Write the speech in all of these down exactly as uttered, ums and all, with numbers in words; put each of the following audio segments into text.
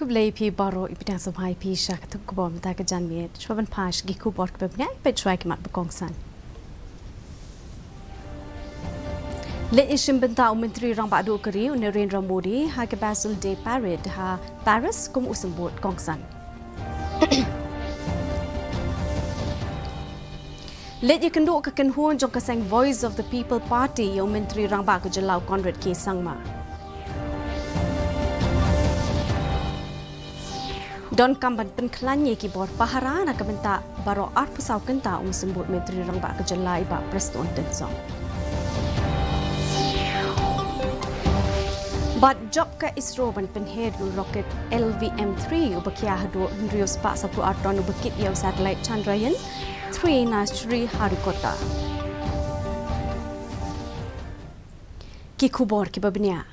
Khublei phi baroh, i pdiang sngewbha ïa phi sha ka tnat khubor mynta ka janmiet. Shuwa ban phai sha ki khubor kiba bniah, peit shuwa ki mat ba kongsan. Leit ïashim bynta u Myntri Rangbah Duh ka ri u Narendra Modi ha ka Basel Day Parade ha Paris kum u symbud kongsan. Leit ïakynduh ka kynhun jong ka seng Voice of the People Party ïa u Myntri Rangbah ka jylla u Conrad K Sangma. Donkam ban pynkhlaiñ ïa ki bor pahara na ka bynta baroh arphew saw kynta, u symbud Myntri Rangbah ka jylla i Bah Prestone Tynsong. Bad jop ka ISRO ban pynher ïa u rocket L V M three uba khia haduh hynriew spah saphew ar ton uba kit ïa u satellite Chandrayaan three na Sriharikota. Ki khubor kiba bniah.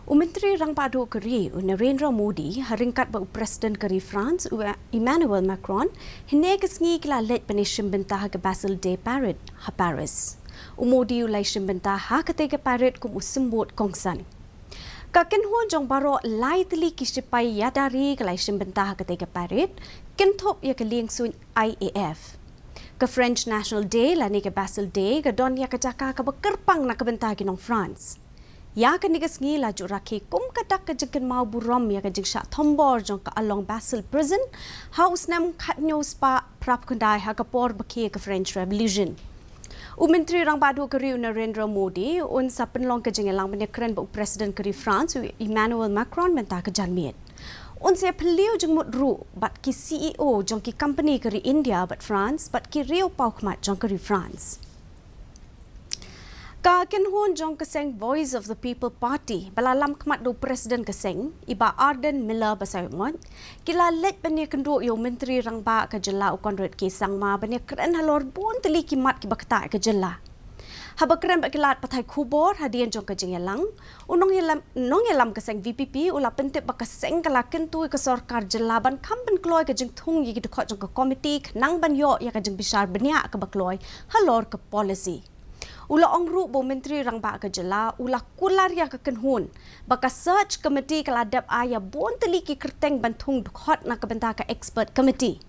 U Myntri Rangbah Duh ka ri u Narendra Modi, ha ryngkat bad u President ka ri France u Emmanuel Macron, hynne ka sngi ki la leit ban ïashim bynta ha ka Basel Day Parade ha Paris. U Modi u la ïashim bynta ha katei ka parade kum u symbud kongsan. Ka kynhun jong baroh lai tylli ki shipai ïada ri ka la ïashim bynta ha katei ka parade, kynthup ïa ka liengsuiñ I A F. Ka French National Day lane ka Basel Day ka don ïa ka jaka kaba kyrpang na ka bynta ki nong France. Ïa kane ka sngi la ju rakhe kum ka dak ka jingkynmaw burom ïa ka jingshah thombor jong ka Along Basel Prison ha u snem khathynñiew spah phraphew khyndai ha ka por ba khie ka French Revolution. U Myntri Rangbah Duh ka ri u Narendra Modi un sa pynlong ka jingïalang ban ïakren bad u President ka ri France u Emmanuel Macron mynta ka janmiet. Un sa ïaphylliew jingmut ruh bad ki C E O jong ki company ka ri India bad France bad ki riewpawkhmat jong ka ri France. Ka kynhun jong ka seng Voice of the People Party ba la lam khmat da u President ka seng i Bah Ardent Miller Basaiawmoit, ki la leit ban ïakynduh ïa u Myntri Rangbah ka jylla u Conrad K Sangma ban ïakren halor bun tylli ki mat kiba ktah ïa ka jylla. Haba kren bad ki lad pathai khubor hadien jong ka jingïalang, u nongïalam, nongïalam ka seng V P P u la pyntip ba ka seng ka la kyntu ïa ka sorkar jylla ban kham pynkloi ka jingthung ïa ki dkhot jong ka komiti khnang ban ïoh ïa ka jingbishar bniah kaba kloi halor ka policy. U la ong ruh ba u Myntri Rangbah ka jylla u la kular ïa ka kynhun ba ka search committee ka la dep ai ïa bun tylli ki kyrteng ban thung dkhot na ka bynta ka expert committee.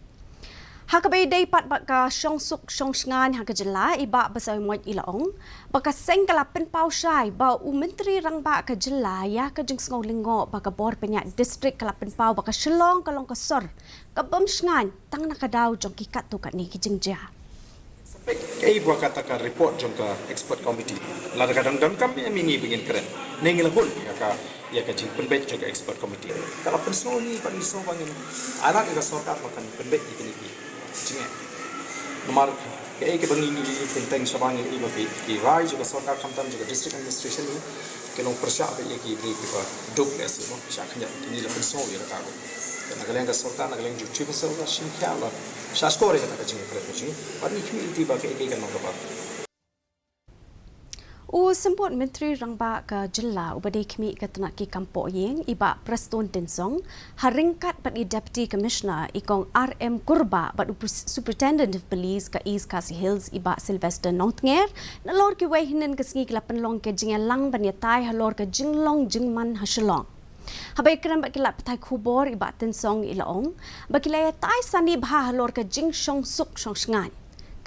Ha kaba ïadei pat bad ka shongsuk shongshngaiñ ha ka jylla, i Bah Basaiawmoit i la ong ba ka seng ka la pynpaw shai ba u Myntri Rangbah ka jylla ïa ka jingsngew lyngngoh ba ka bor pynïaid district ka la pynpaw ba ka Shillong ka long ka sor ka bym shngaiñ tang na ka daw jong ki katto katne ki jingjia. Kaei ba kata ka report jong ka expert committee. Lada ka dang donkam ïa ngi ba ngin kren, ne ngi la hun ïa ka, ïa ka jingpynbeit jong ka expert committee. Ka la pynsngew ïa ngi, ba ngi sngew ba ngin ailad ïa ka sorkar ba kan pynbeit ïa kine ki jingeh. Namar kaei kaba ngi, ngi, ngi teng shabar ngi ïa ba ki, ki rai jong ka sorkar khamtam jong ka district administration ngi, ki long pyrshah ba ïa ki briew kiba duk leh sih mo, shah khyndiat, ngi la pynsngew ïa kata ruh. Na ka liang ka sorkar, na ka liang jong u chief minister, la shim khia, la shah shkor ïa kata ka jingïakren ka jong ngi. Bad ngi khmih lynti ba kaei kaei kan long kaba. U symbud Myntri Rangbah ka jylla uba dei khmih ka tnat ki kam pohïing i Bah Prestone Tynsong, ha ryngkat bad i Deputy Commissioner i Kong R M Kurbah bad u Pres-, Superintendent of Police ka East Khasi Hills i Bah Sylvester Nongtnger, nalor kiwei hynnin ka sngi ki la pynlong ka jingïalang ban ïatai halor ka jinglong jingman ha Shillong. Haba ïakren bad ki lad pathai khubor i Bah Tynsong i la ong ba ki la ïatai sani bha halor ka jingshongsuk shongshngaiñ.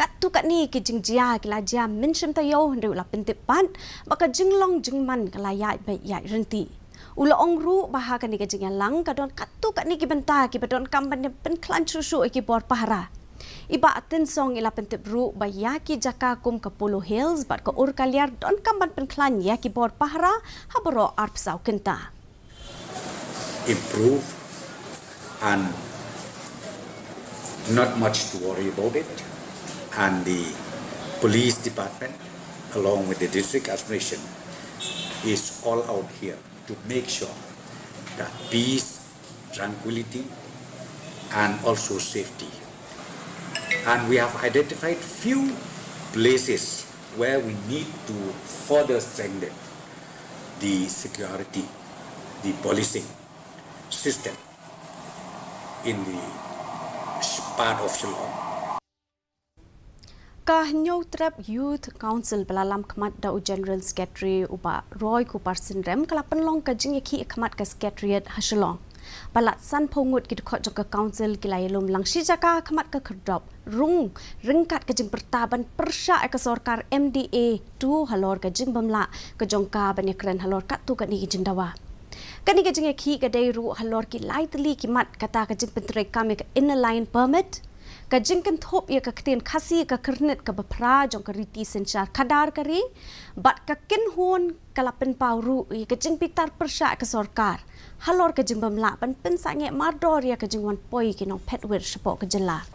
Katto katne ki jingjia ki la jia mynshym taïew, hynrei u la pyntip pat ba ka jinglong jingman ka la ïaid beit ïaid rynti. U la ong ruh ba ha kane ka jingïalang ka don katto katne ki bynta kiba donkam ban pynkhlaiñ shuh shuh ïa ki bor pahara. I Bah Tynsong i la pyntip ruh ba ïa ki jaka kum ka Polo Hills bad ka Urkaliar donkam ban pynkhlaiñ ïa ki bor pahara ha baroh arphew saw kynta. Improve and not much to worry about it. And the police department, along with the district administration, is all out here to make sure that peace, tranquility, and also safety. And we have identified few places where we need to further strengthen the security, the policing system in the part of Shillong. Ka Hynñiewtrep Youth Council ba la lam khmat da u General Secretary u Bah Roy Kupar Synrem ka la pynlong ka jingïakhih khmat ka Secretariat ha Shillong. Palat sanphew ngut ki dkhot jong ka Council ki la ïalum lang shi jaka ha khmat ka khyrdop rung ryngkat ka jingpyrta ban pyrshah ïa ka sorkar M D A two halor ka jingbymlah ka jong ka ban ïakren halor katto katne ki jingdawa. Kane ka jingïakhih ka dei ruh halor ki lai tylli ki mat, kata ka jingpyntreikam ïa ka Inner Line Permit, ka jingkynthup ïa ka ktien Khasi ka kyrnit kaba phra jong ka riti synshar khadar ka ri, bad ka kynhun ka la pynpaw ruh ïa ka jingbitar pyrshah ka sorkar halor ka jingbymlah ban pynsangeh mardor ïa ka jingwan poi ki nongphet wir shapoh ka jylla.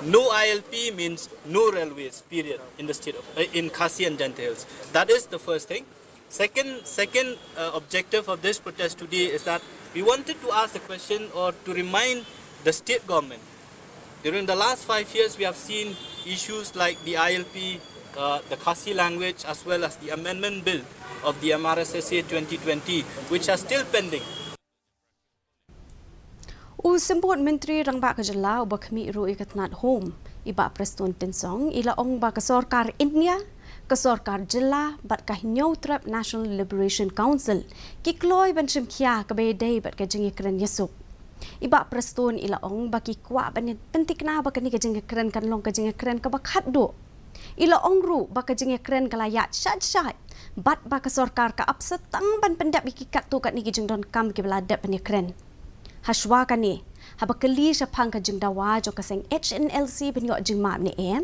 No I L P means no railways, period, in the state of, uh, in Khasi and Jaintia Hills. That is the first thing. Second, second uh, objective of this protest today is that we wanted to ask the question or to remind the state government. During the last five years, we have seen issues like the I L P, uh, the Khasi language, as well as the amendment bill of the M R S S A twenty twenty, which are still pending. U Symbud Myntri Rangbah ka Jylla uba khmih ruh ïa ka tnat Home, i Bah Prestone Tynsong, i la ong ba ka sorkar India, ka sorkar jylla bad ka Hynñiewtrep National Liberation Council ki kloi ban shim khia kaba ïadei bad ka jingïakren ïasuk. I Bah Prestone i la ong ba ki kwah ban pynthikna ba kane ka jingïakren kan long ka jingïakren kaba khatduh. I la ong ruh ba ka jingïakren ka la ïaid shait shait bad ba ka sorkar ka ap sa tang ban pyndep ïa ki katto katne ki jingdonkam kiba la dep ban ïakren. Hashwa kane, haba kylli shaphang ka jingdawa jong ka seng H N L C ban ïoh jingmap ne em,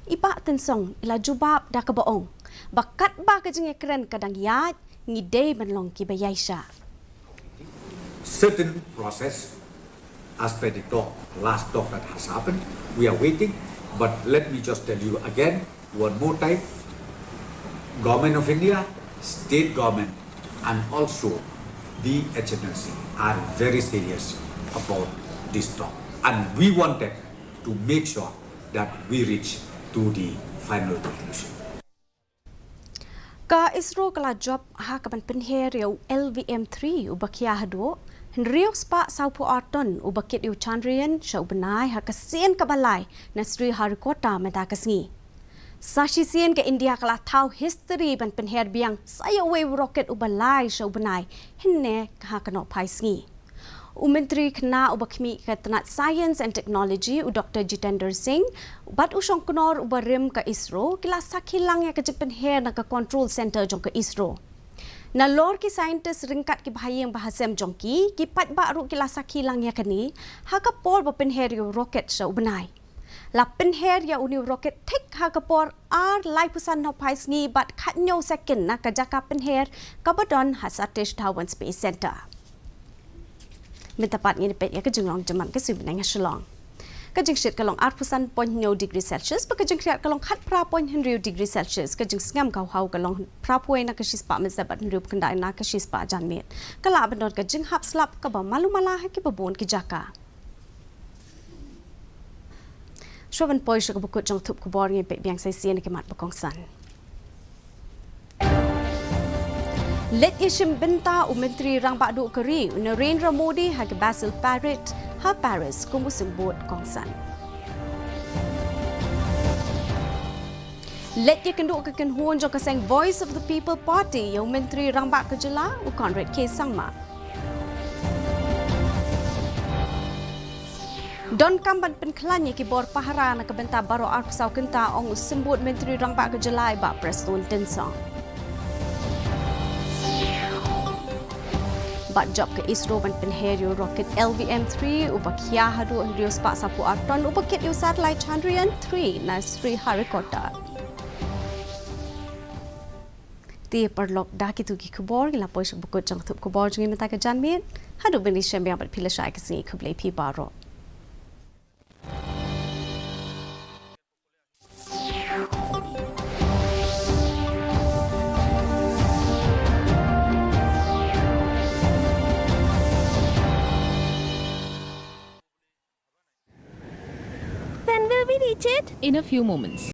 i Bah Tynsong i la jubab da kaba ong ba katba ka jingïakren ka dang ïaid, ngi dei ban long kiba ïaishah. Certain process as per the talk, last talk that has happened. We are waiting, but let me just tell you again, one more time, Government of India, state government, and also the H N L C are very serious about this talk. And we wanted to make sure that we reach to the final conclusion. Ka ISRO ka la jop ha ka ban pynher ïa u L V M three uba khia haduh hynriew spah sawphew ar ton uba kit ïa u Chandrayaan sha u bnai ha ka sien kaba lai na Sriharikota mynta ka sngi. Sa shisien ka India ka la thaw history ban pynher biang sa ïa uwei u rocket uba lai sha u bnai hynne ha ka nohphai sngi. U Myntri Khynnah uba khmih ka tnat Science and Technology, u Doctor Jitendra Singh, bad u Shongknor uba rim ka ISRO, ki la sakhi lang ïa ka jingpynher na ka Control Centre jong ka ISRO. Nalor ki scientist ryngkat ki bahaïing bahasem jong ki, ki paidbah ruh ki la sakhi lang ïa kane, ha ka por ba pynher ïa u rocket sha u bnai. La pynher ïa une u rocket thik ha ka por ar laiphew san nohphai sngi bad khathynñiew second na ka jaka pynher kaba don ha Satish Dhawan Space Centre. Mynta pat ngin peit ïa ka jinglong jingman ka suiñ bneng ha Shillong. Ka jingshit ka long arphew san point hynñiew degree Celsius, bad ka jingkhriat ka long khatphra point hynriew degree Celsius, ka jingsngem ka u haw ka long phraphew na ka shispah mynstep bad hynriew khyndai na ka shispah janmiet. Ka lah ban don ka jinghap slap kaba malu mala ha kiba bun ki jaka. Shuwa ban poi sha kaba kut jong ka thup khubor, ngin peit biang sa shisien ki mat ba kongsan. Leit ïashim bynta u Myntri Rangbah Duh ka ri u Narendra Modi ha ka Basel Parade ha Paris kum u symbud kongsan. Leit ïakynduh ka kynhun jong ka seng Voice of the People Party ïa u Myntri Rangbah ka jylla u Conrad K Sangma. Donkam ban pynkhlaiñ ïa ki bor pahara na ka bynta baroh arphew saw kynta, ong u symbud Myntri Rangbah ka jylla i Bah Prestone Tynsong. Bad jop ka ISRO ban pynher ïa u rocket L V M three uba khia haduh hynriew spah sawphew ar ton uba kit ïa u satellite Chandrayaan three na Sriharikota. Te paralok, da kito ki khubor ngi la poi sha kaba kut jong ka thup khubor jong ngi mynta ka janmiet. Haduh ban ïashem biang bad phi lashai ka sngi, khublei phi baroh. When will we reach it? In a few moments.